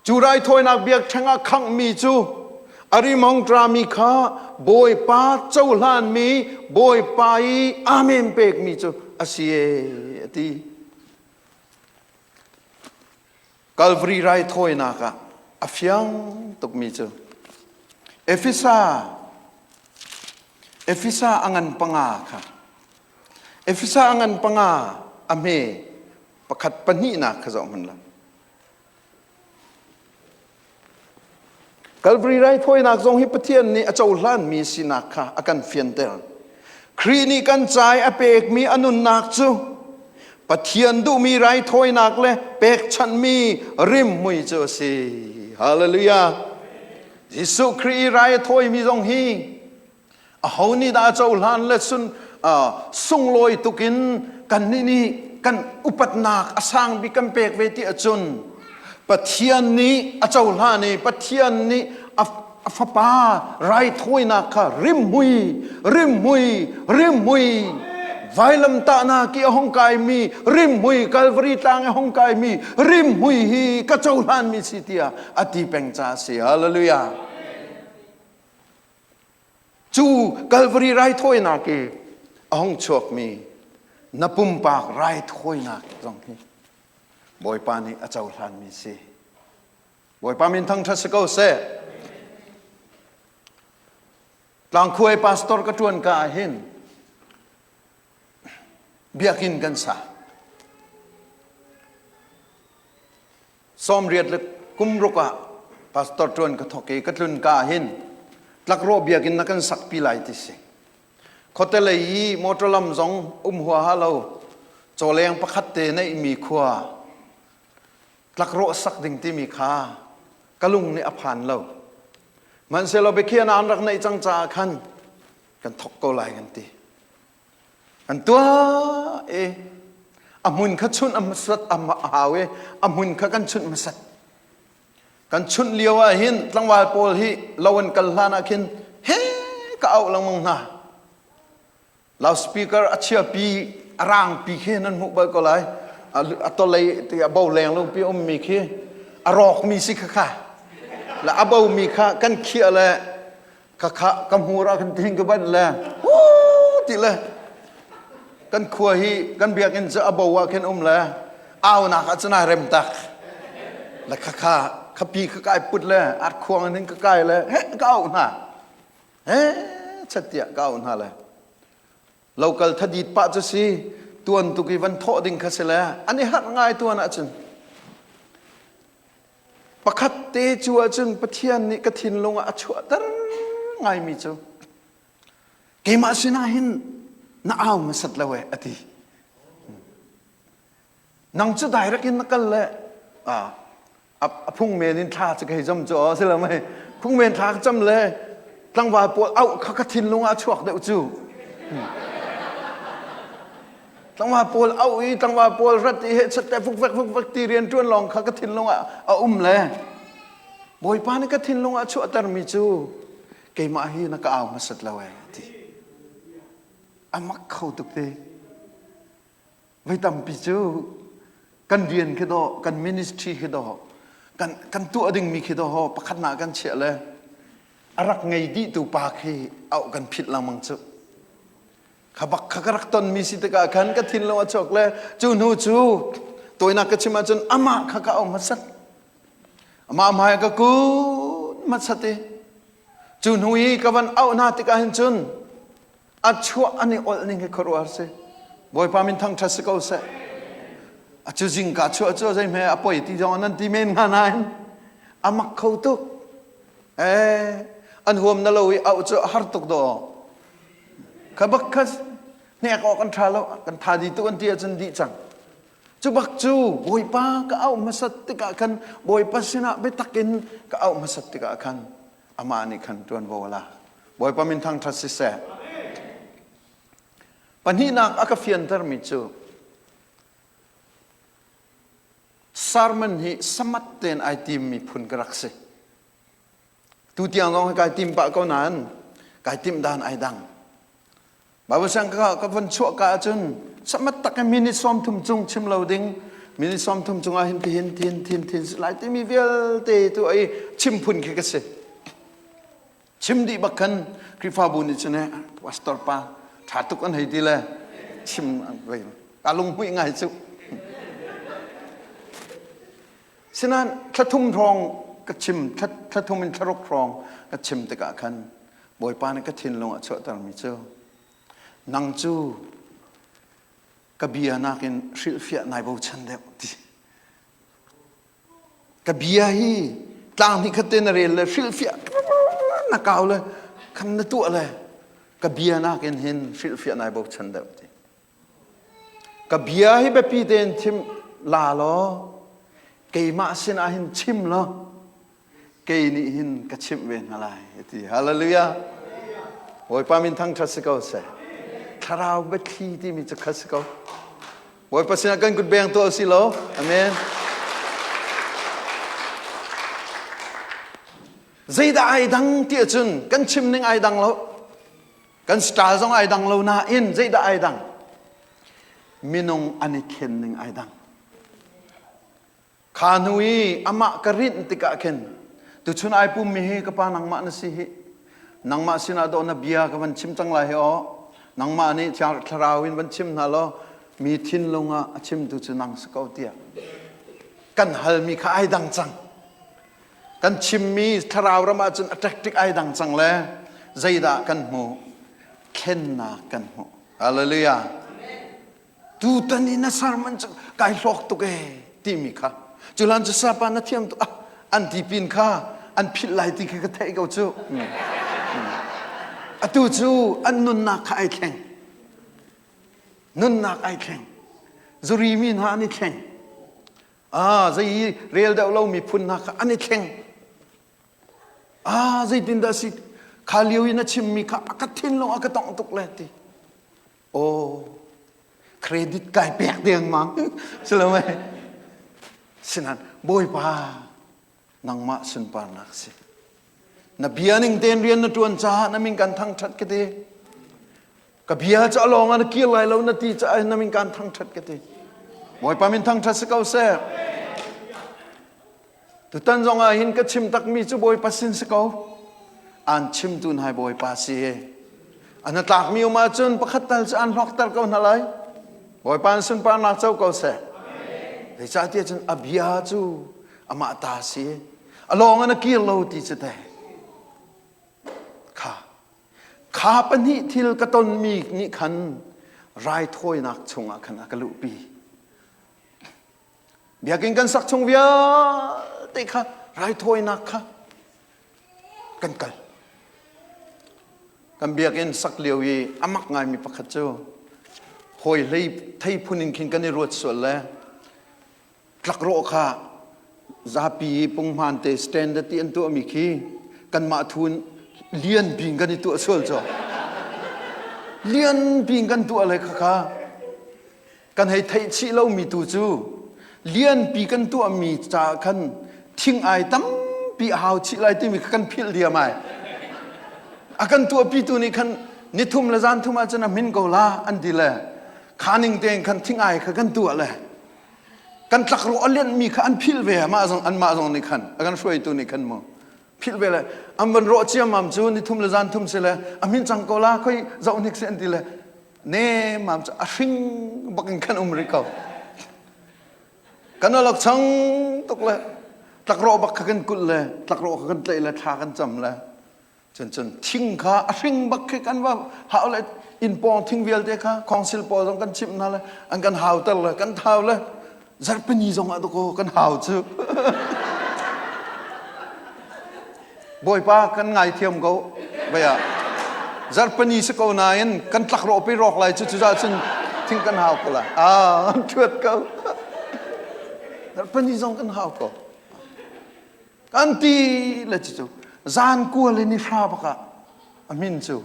Cu raithawinak biakṭheng ah khanghmi cu a rimhong ṭami kha Bawipa cohlanmi Bawipa i amen pekmi cu a si e a ti. Calvary raithawinak ah a fiang tukmi cu Efesa Efesa a ngan panga kha Efesa a ngan panga a hme pakhat pahnihnak kha zoh hmanh la Calvary raithawinak zong hi Pathian nih a cohlanmi sinak kha a kan fianter. Khrih nih kan ca i a pekmi a nunnak cu Pathian duhmi raithawinak le pekchanhmi rimhmui cu a si. Hallelujah. Jesuh Khrih i rai a thawimi zong hi aho nih dah a cohlan le sun sunglawi tuk in kannih nih kan upatnak a sang bik kan pek ve ti ahcun Pathian nih a cohlan i Pathian nih a fapa raithawinak kha rimhmui rimhmui rimhmui vailamtahnak i a hung kaimi rimhmui Calvary tlang i a hung kaimi rimhmui hi ka cohlanmi si tiah a ti peng ca a si hallelujah Cu Calvary raithawinak i a hung chuakmi na pumpak raithawinak zong hi Bawipa nih a cohlanmi si. Bawipa min thangṭhat si ko seh. Tlangkhuai pastor ka ṭuan ka ah hin biakinn kan sa. 80 le kum ruk ah pastor ṭuan ka thawk i ka tlun ka ah hin tlakrawh biakinn na kan sakpi lai ti si. Khuate lei i motor lam zong um huaha lo cawleng pakhat te neihmi khua tlakrawh sak ding timi kha ka lung nih a phan lo. Hmanhsehlaw biakhiahnak an rak neih cang caah khan kan thok ko lai kan ti. Kan tuah i a hmun kha chunh a hmasat a hau i a hmun kha kan chunh hmasat. Kan chunh lio ah hin tlangval pawl hi lo an kal hlan ah khin he ka auh lengmang hna. Loudspeaker a chiapi a rangpi khi nan hmuh bal ko lai. A tolei ti a bo leng lo pi ummi khi a rawkmi si kha kha. La a bomi kha kan khiah le kha kha ka hmur ah kan ting ka ban le ti le kan khua hi kan biakinn cu a bo ah khin um le aunak ah cun ai rem tak le kha kha khapi kha kai put le at khuang in ka kai le he ka auh hna he chattiah ka auh hna le lokal thadit pah cu si tuan tuk i van thawh ding kha si le an i harh ngai tuan ahcun pakhat te cu ahcun Pathian nih ka thinlung ah a chuahter ngaimi cu keimah sinah hin na au hmasat lo e a ti Nang cu direct in na kal le a phung men in thla cu kei zam cu si lo mei phung men thla ka cam le tlangval pawl auh kha ka thinlung ah chuak deuh cu tlangval pawl auh i tlangval pawl rat i he chat te fuk fek fuk fek ti rian ṭuan lawng kha ka thinlung ah a um le Bawipa nih ka thinlung ah chuahtermi cu keimah hi na ka au hmasat lo e ti a mak kho tuk te Voi tampi cu kan rian khi dawh, kan ministry khi dawh, kan, kan tuah dingmi khi dawh pakhatnak kan chiah le a rak ngei dihtu pa khi auh kan philh lengmang cu. Kha bak kha ka rak tonmi si tikah khan ka thinlung a chuak le cu hnu cu tawinak ka chim ahcun amah kha ka auh hmasat. Amah hmai ka kun hmasat i cu hnu i ka van auh hna tikah hin cun A chuah an i olh ning hi khuaruahhar si. Bawipa min thangṭhat si ko seh. A cu zingka chuah cu zeihme a poi ti zong nan ti men hnga nain a mak kho tuk. Eh, an huam na lo i auh cu a har tuk dawh. Kha bak kha hnek awk an ṭha lo, kan tha di tuk an ti ahcun dih cang. Cu bak cu Bawipa ka auh hmasat tikah khan Bawipa sinah biatak in ka auh hmasat tikah khan amah nih khan ṭuanvo a lak. Bawipa min thangṭhat siseh. Pahnihnak a ka fiantermi cu sermon hi samat tein ai timmi phun ka rak si. Tu tiang zong hi kai tim pah ko nain kai timh dan ai dang. Bible siang ka ka von chuah ka ahcun samat tak in minute 30 cung chim lo ding minute 30 cung ah hin tihin thin thin thin lai timi vialte tu ai chim phun khi ka si. Chim dih bak khan Khrihfabu nih cun pastor pa ṭha tuk an hei ti le chim ka lunghmuih ngai cu. Sinain thlathum hrawng ka chim thlathum in thlaruk hrawng ka chim tikah khan Bawipa nih ka thinlung a chuahtermi cu nang cu ka bia nakin hrilhfiah nai bochan deuh ti. Ka bia hi tlang hnih khat te na rel le hrilhfiah na kau le khan na tuah le ka bia nakin hin hrilhfiah nai bochan deuh ti. Ka bia hi biapi tein chim la law keimah sinah hin chim law kei nih hin ka chimh ve hna lai ti. Hallelujah. Bawipa min thangṭhat si ko seh. Thlarau biathli timi cu kha si ko. Bawipa sinah kan kut beng tuah si lo. Amen. Zeidah ai dang ti ahcun kan chim ning ai dang lo. Kan style zong ai dang lo nain zeidah ai dang? Minung an i thlen ning ai dang. Kha hnu i amah ka rinh tikah khin tuchun ai pummi hi ka pa nangmah na si hi. Nangmah sinah dawh na bia ka van chim cang lai hi aw. Nangmah nih Thiang Thlarau in van chim hna law mi thinlung ah a chimtu cu nang si ko tiah kan halmi kha ai dang cang. Kan chimmi thlarau ram ahcun a tactic ai dang cang le zeidah kan hmuh? Thlennak kan hmuh. Hallelujah. Tutan i na sermon cu kai hlawk tuk ee timi kha cuhlan cu sapa na thiam tuk ah an ti pin kha an philh lai ti khi ka theih ko cu. Atu cu an nunnak kha ai thleng. Nunnak ai thleng. Zuri mi hna an i thleng. Ah, zei i rel deuh lo miphun hna kha an i thleng. Ah, zeitindah si kha lio i na chimmi kha a ka thinlung a ka tongh tuk le ti. Oh, credit kai pek dengmang. Silo mei. Sinan Bawipa nangmah sunparnak si. Na bia ning tein rian na ṭuan caah na min kan thangṭhat ka ti. Ka bia cu a lawng ah na kir lai lo na ti caah na min kan thangṭhat ka ti. Bawipa min thangṭhat si ko seh. Tutan zong ah hin ka chim takmi cu Bawipa sin si ko. An chimtu nai Bawipa si. An tlakmi um ahcun pakhat tal cu an hlawkter ko hna lai. Bawipa an sunparnak co ko seh. Zeicahtiah cun a bia cu amah ta si. A lawng in a kir lo ti cu teh. Kha. Kha pahnih thil ka tonmi nih khan raithawinak chungah khan a ka luhpi. Biakinn kan sak chung vialte kha raithawinak kha kan kal. Kan biakinn sak lio i a mak ngaimi pakhat cu hawi hlei thei phun in khin kan i ruat sual le tlakrawh kha zapi punghman te standard ti an tuahmi khi kanmah thun lian bing kan i tuah sual cu lian bing kan tuah le kha kha Kan hei theih chih lomi tu cu lianpi kan tuahmi caah khan thing ai tampi a hau chih lai timi kha kan philh diam ai. A kan tuahpitu nih khan nithum le zan thum ahcun a hmin ko la an ti le kha ning tein khan thing ai kha kan tuah le kan tlakrawh a lianhmi kha an philh ve mah zong anmah zong nih khan a kan hruaitu nih khan mu philh ve le an van rawh ciammam cu nithum le zan thum si le a hmin cang ko la khoi zoh hnik si an ti le Nemam cu a hring bak in khan um rih ko. Kan alok chang tuk le tlakrawh bak kha kan kulh le tlakrawh kha kan tlaih le thla kan cam le cun cun thing kha a hring bak khi kan va hau le inn pawng thing vialte kha council pawl zong kan chimh hna le an kan hauter le kan thau le zarhpini zong ah dakaw kan hau cu. Bawipa kan ngaithiam ko baya zarhpani si ko nain kan tlak rawh pi rawk lai cu cucaah cun thing kan hau ko lai ah an thuat ko zarhpani zong kan hau ko kan ti le cu zan kual in i hra bak ah a min cu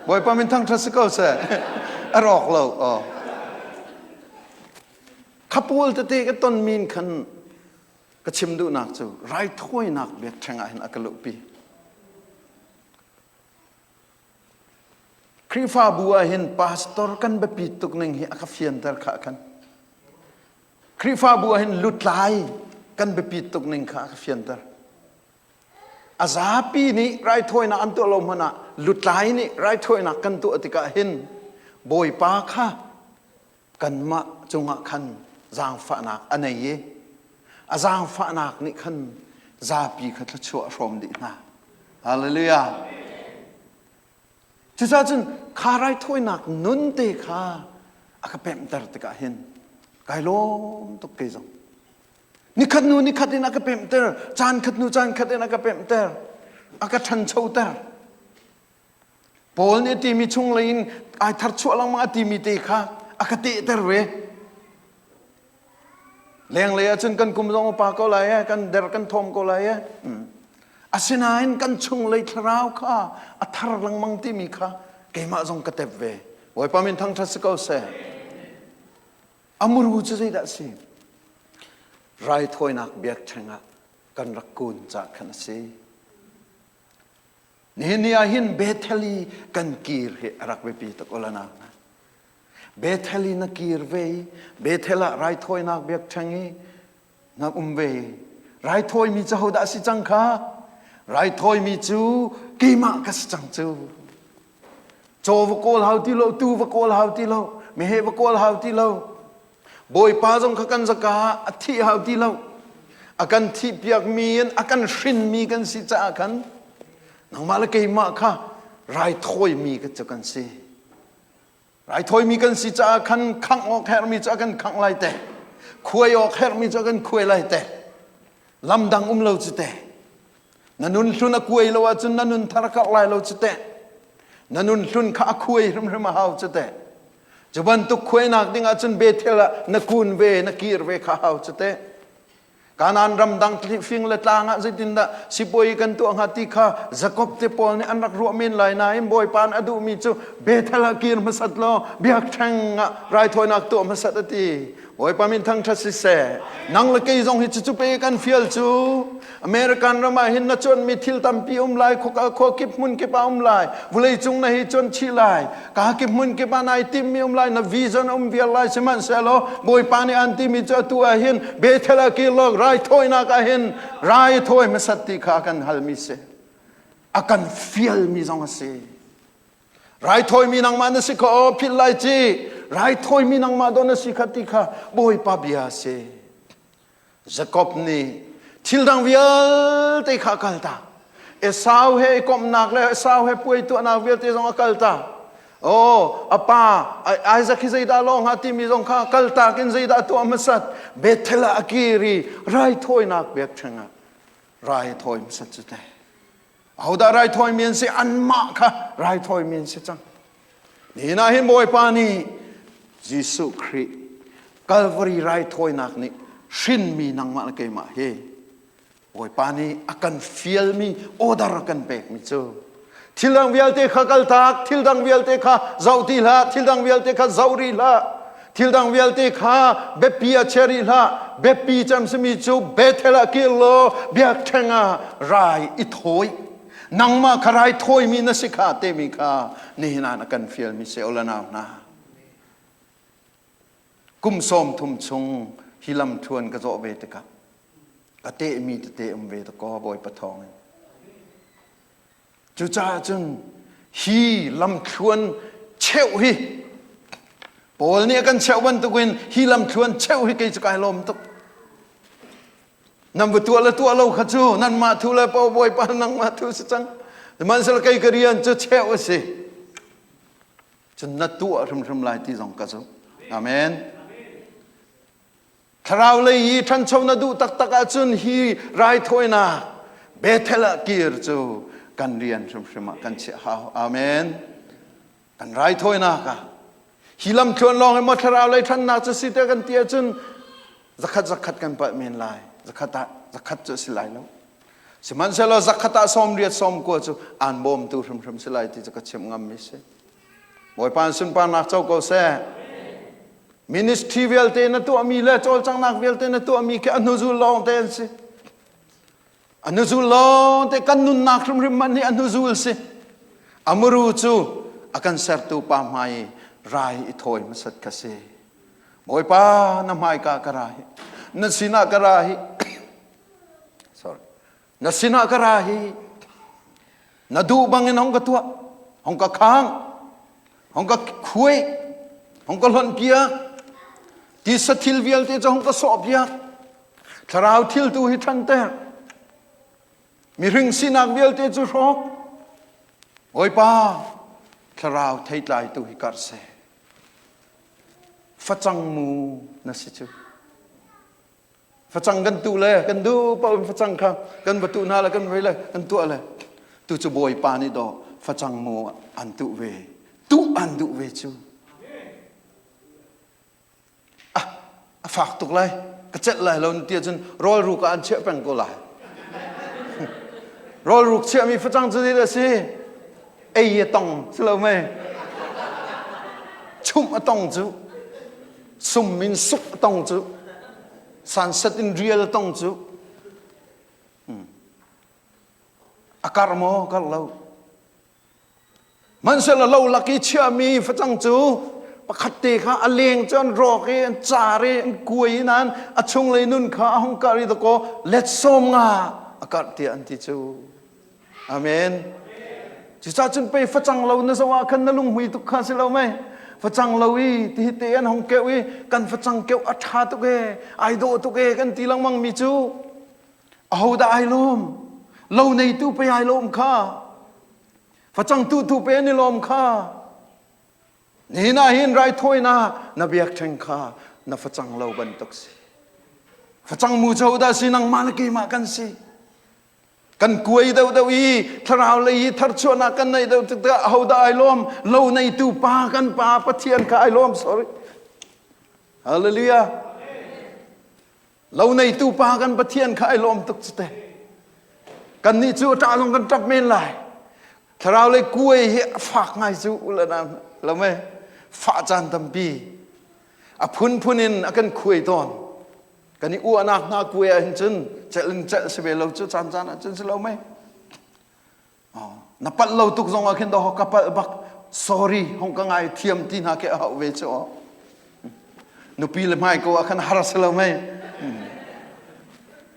Bawipa min thangṭhat si ko seh a rawk lo oh khapawl tete ka ton min khan Ka chim duhnak cu raithawinak biakṭheng ah hin a ka luhpi. Khrihfabu ah hin pastor kan biapit tuk ning hi a ka fianter khah khan. Khrihfabu ah hin lutlai kan biapit tuk ning kha a ka fianter. A zapi nih raithawinak an tuah lo hmanh ah lutlai nih raithawinak kan tuah tikah hin Bawipa kha kanmah cungah khan zaangfahnak a nei i a zaangfahnak nih khan zapi kha thluachuah a hrawm dih hna. Hallelujah. Cucaah cun kha raithawinak nun te kha a ka pemhter tikah hin kai lawm tuk kei zong. Nikhat hnu nikhat in a ka pemhter, caan khat hnu caan khat in a ka pemhter, a ka ṭhanchoter. Paul nih a timi chunglei in ai tharchuah lengmang a timi te kha a ka tehter ve. Lenglei ahcun kan kum zong upa ko lai e, kan der kan thawm ko lai e. Asinain kan chunglei thlarau kha a thar lengmang timi kha keimah zong ka tep ve. Bawipa min thangṭhat si ko seh. A muru cu zeidah a si? Raithawinak biakṭheng ah kan rak kun cah khan a si. Nihin ni ah hin Bethel i kan kir hi a rak biapi tuk ulanak. Bethel i na kir ve i Bethel ah raithawinak biakṭheng i na um ve. Raithawimi cu hodah si cang kha? Raithawimi cu keimah ka si cang cu. Caw va kawl hau ti lo, tuu va kawl hau ti lo, meheh va kawl hau ti lo. Bawipa zong kha kan zaka ah a thih hau ti lo. A kan thihpiakmi in a kan hrinmi kan si caah khan nangmah le keimah kha raithawimi ka cu kan si. Raithawimi kan si caah khan khangh awk herhmi cu a kan khangh lai te. Khuai awk herhmi cu a kan khuai lai te. Lam dang um lo cu te. Na nun hlun a kuai lo ahcun na nun thar karh lai lo cu te. Na nun hlun kha a khuai hrimhrim a hau cu te. Cu bantuk khuainak ding ahcun Bethel ah na kun ve, na kir ve kha hau cu te. Kanaan ram dang fing le tlang ah zeitindah sipuai kan tuah hnga ti kha Jakob te pawl nih an rak ruah men lai nain Bawipa nih a duhmi cu Bethel ah kir hmasat law biakṭheng ah raithawinak tuah hmasat a ti. Bawipa min thangṭhat siseh. Nang le kei zong hi cucu pe kan fial cu. American ram ah hin na cuanmi thil tampi um lai, khua kip hmun kip ah um lai, vulei cung na hi cuan chih lai. Ka kip hmun kip ah nai timmi um lai, na vision um vial lai sihmanhsehlaw Bawipa nih an timi cu atu ah hin Bethel ah kir law raithawinak ah hin rai thawi hmasat ti kha a kan halmi si. A kan fialmi zong a si. Raithawimi nangmah na si kho aw philh lai ci. Raithawimi nangmah daw na si kha ti kha Bawipa bia a si. Jakob nih thil dang vialte kha a kaltak. Esau he i komhnak le Esau he puai tuahnak vialte zong a kaltak. Oh, a pa Isaac hi zeidah lawng hnga timi zong kha kaltak in zeidah a tuah hmasat. Bethel ah a kir i raithawinak biakṭheng ah rai thawi hmasat cu te. Ahodah raithawimi an si? Anmah kha raithawimi an si cang. Nihin ah hin Bawipa nih Jesuh Khrih Calvary raithawinak nih hrinmi nangmah le keimah hi Bawipa nih a kan fialmi order a kan pekmi cu thil dang vialte kha kaltak thil dang vialte kha zoh ti hlah thil dang vialte kha zoh rih hlah thil dang vialte kha biapi ah chia rih hlah biapi cem simi cu Bethel ah kir law biakṭheng ah rai i thawi nangmah kha rai thawimi na si kha timi kha nihin ah na kan fialmi si ola nau hna kum 30 chung hi lam thluan ka zawh ve tikah ka tehmi tete um ve ta ko bawipa thawng in cucaah cun hi lamthluan cheuh hi Paul nih a kan cheuh bantukin hi lamthluan cheuh hi kei cu kai lawm tuk Nan va tuah le tuah lo kha cu nanmah thu le po bawipa nangmah thu si cang. Sihmanhsehlaw kei ka rian cu cheuh a si. Cun na tuah hrimhrim lai ti zong ka zumh. Amen. Thlarau lei i ṭhancho na duh taktak ahcun hi raithawinak Bethel ah kir cu kan rian hrimhrim ah kan chiah hau. Amen. Kan raithawinak ah hi lamthluan lawng hi maw thlarau lei ṭhannak cu si te kan ti ahcun zakhat zakhat kan palh men lai. Zakhat ah zakhat cu a si lai lo. Sihmanhsehlaw zakhat ah 80 90 cu aan bawmtu hrimhrim si lai ti cu ka chimh ngammi si. Bawipa sunparnak co ko seh. Ministry vialte na tuahmi le cawlcanghnak vialte na tuahmi khi a hnuzul lawng te an si. A hnuzul lawng te kan nunnak hrimhrim man hi a hnuzul si. A muru cu a kan sertu pa hmai rai i thawi hmasat kha si. Bawipa na hmaika ka ra hi. Na sinah ka ra hi. Sorry. Na sinah ka ra hi. Na duh bangin hong ka tuah. Hong ka khang. Hong ka khuai. Hong ka hlonh piak. Tisa thil vialte cu hong ka sawh piak. Thlarau thil tu hi ṭhanter. Mihring sinak vialte cu hrawk. Bawipa, thlarau theitlai tu hi karh seh. Facang mu na si cu. Facang kan tuh le kan duh paoh in facang kha kan va tuh hna le kan vei le kan tuah le tu cu Bawipa nih daw facang mu an tuh ve. Tuh an duh ve cu. Ah, a fak tuk lai. Ka celh lai lo ti ahcun rawl ruk ah an chiah peng ko lai. Rawl ruk chiahmi facang cu zeidah a si? Ei a tong si lo mei? Chumh a tong cu. Sum in suk a tong cu. Sunset in rial a tong cu. A karh maw? Karh lo. Hmanhsehlaw lo lak i chiahmi facang cu pakhat te kha a leng cu an rawk i an car i an kuai i nain a chunglei nun kha a hung karh i dakaw let 50 a karh tiah an ti cu. Amen. Cucaah cun pei facang lo na zoh ah khan na lunghmui tuk kha si lo mei. Facang lo i tihi te an hong keuh i kan facang keuh a ṭha tuk e, ai dawh tuk e kan ti lengmang mi cu ahodah ai lawm? Lo neitu pei ai lawm kha. Facang tu tu pe an i lawm kha. Nihin ah hin raithawinak na biakṭheng kha na facang lo bantuk si. Facang mu cu dah si nangmah le keimah kan si. Kan kuai deuhdeuh i thlarau lei i tharchuahnak kan neih deuh tikah ahodah ai lawm? Lo neitu pa kan pa Pathian kha ai lawm sorry. Hallelujah. Lo neitu pa kan Pathian kha ai lawm tuk cu te. Kannih cu a ṭah zong kan ṭap men lai. Thlarau lei kuai hi a fak ngai cu ula na lo me fah caan tampi. A phunphun in a kan khuai tawn. Kan i uahnak hna kuai ah hin cun celh in celh si ve lo cu caan caan ah cun si lo mei. Na palh lo tuk zong ah khin dawh ka palh bak sorry hong ka ngai thiam ti hna ke a hauh ve cu nupi le hmai ko ah khan har si lo mei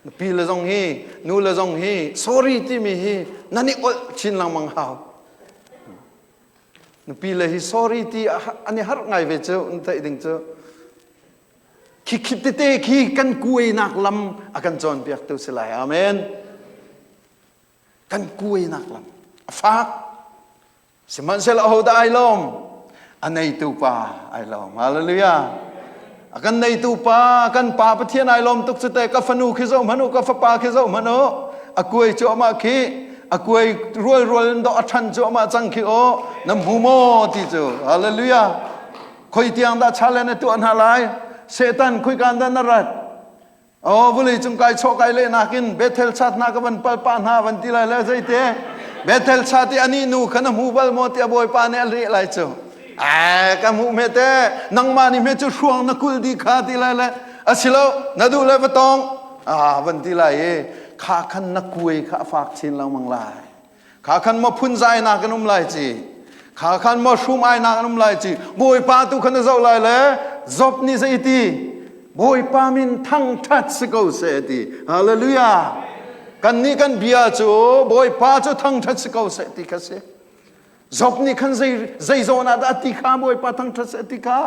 nupi le zong hi nu le zong hi sorry timi hi nan i olh chin lengmang hau nupi le hi sorry ti an i harh ngai ve cu an theih ding cu khi khi tete khi kan kuainak lam a kan cawnpiaktu si lai amen Kan kuainak lam a fak. Sihmanhsehlaw ahodah ai lawm? A neitu pa ai lawm. Hallelujah. A kan neitu pa, kan pa Pathian ai lawm tuk cu te ka fanu khi zoh hmanh u, ka fapa khi zoh hmanh u. A kuai cuahmah khi, a kuai rual rual in dawh a ṭhan cuahmah cang khi aw, na hmu maw ti cu. Hallelujah. Khoi tiang dah challenge na tuah hna lai? Satan khoi dah na rat? Oh, vulei cung kai chawh kai lehnak in Bethel chat hna ka van pal pah hna van ti lai le zeite Bethel chat i ani nu kha na hmu bal maw tiah Bawipa nih a leh lai cu. Ai ka hmuh hme te nangmah nih hme cu hruang na kul di kha ti lai le asilo na duh le va tong ah van ti lai i kha khan na kuai kha a fak chin lengmang lai. Kha khan maw phunzainak an um lai ci. Kha khan maw hrum-ainak an um lai ci. Bawipa tu khan na zoh lai le Job nih zei ti? Bawipa min thangṭhat si ko seh ti. Hallelujah. Kannih kan bia cu Bawipa cu thangṭhat si ko seh ti kha si. Job nih khan zei zei zawn ah dah a ti kha Bawipa thangṭhat seh ti kha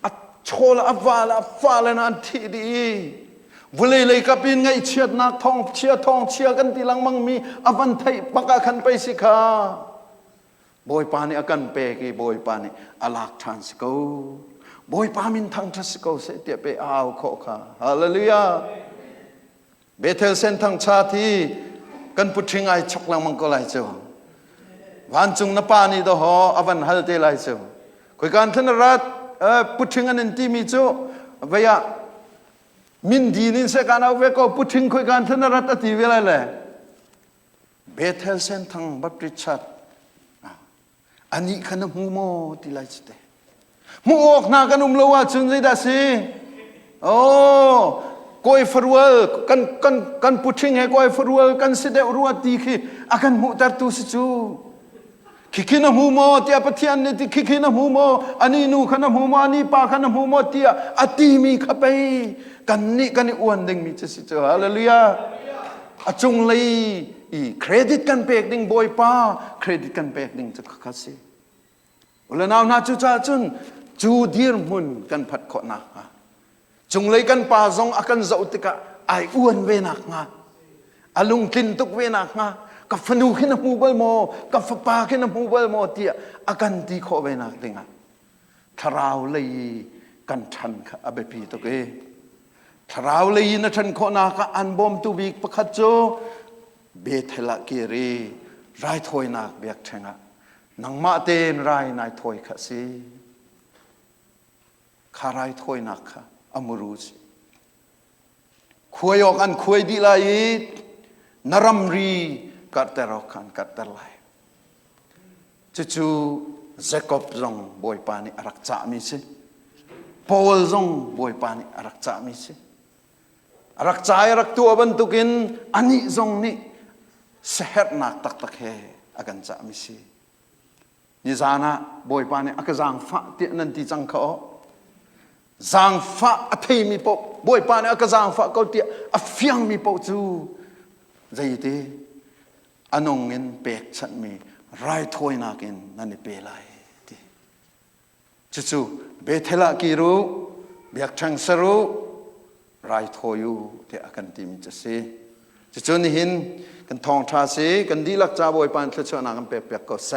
a chawl a val a fale na an thih dih i vulei lei kap in ngaihchiatnak thawng chia thawng chia kan ti lengmang mi a van theih bak ah khan pei si kha Bawipa nih a kan pek i Bawipa nih a lak ṭhan si ko Bawipa min thangṭhat si ko seh tiah pe au khawh kha hallelujah Bethel Senthang cha thi kan puṭhing ai chok lengmang ko lai cu. Vancung na pa nih dawhaw a van hal te lai cu. Khoikan thlan rat puṭhing an in timi cu vei ah min din in se kan au ve ko puṭhing khoikan thlan rat a ti ve lai le Bethel Senthang Baptist Church anih kha na hmu maw ti lai cu te hmuh awk hna kan um lo ahcun zeidah si oh kawi farual kan kan kan puṭhing he kawi farual kan si deuh rua ti khi a kan hmuhtertu si cu khikhi na hmu maw tiah Pathian nih ti khikhi na hmu maw ani nu kha na hmu maw ani pa kha na hmu maw tiah a timi kha pei kan nih kan i uan dingmi cu si cu hallelujah a cunglei i credit kan pek ding bawipa credit kan pek ding cu khakha si ule nau hna cu caah cun cu dirhmun kan phat khawh nakhnga cunglei kan pa zong a kan zoh tikah ai uan ve nakhnga a lungtlin tuk ve nakhnga ka fanu khi na hmu bal maw ka fapa khi na hmu bal maw tiah a kan ti khawh ve nak dingah thlarau lei kan ṭhan kha a biapi tuk i thlarau lei in a ṭhan khawhnak ah an bawmtu bik pakhat cu Bethel ah kir i raithawinak biakṭheng ah nangmah tein rai nai thawi kha si kha raithawinak kha a muru si khuai awk an khuai dih lai i na ramri karhter awk kha an karhter lai Cucu Jakob zong Bawipa nih a rak cahmi si. Paul zong Bawipa nih a rak cahmi si. A rak ca i a rak tuah bantukin anih zong nih siaherhnak taktak he a kan cahmi si. Nizan ah Bawipa nih a ka zaangfah tiah nan ti cang kha aw. Zaangfah a theimi paoh Bawipa nih a ka zaangfah ko tiah a fiangmi paoh cu zeiti a nung in pekchanhmi raithawinak in nan i pe lai ti cucu Bethel ah kir u biakṭheng ser u raithawi u tiah a kan timi cu a si cucu nihin kan thawngṭha si kan dihlak ca Bawipa in thluachuahnak kan pek piak ko seh.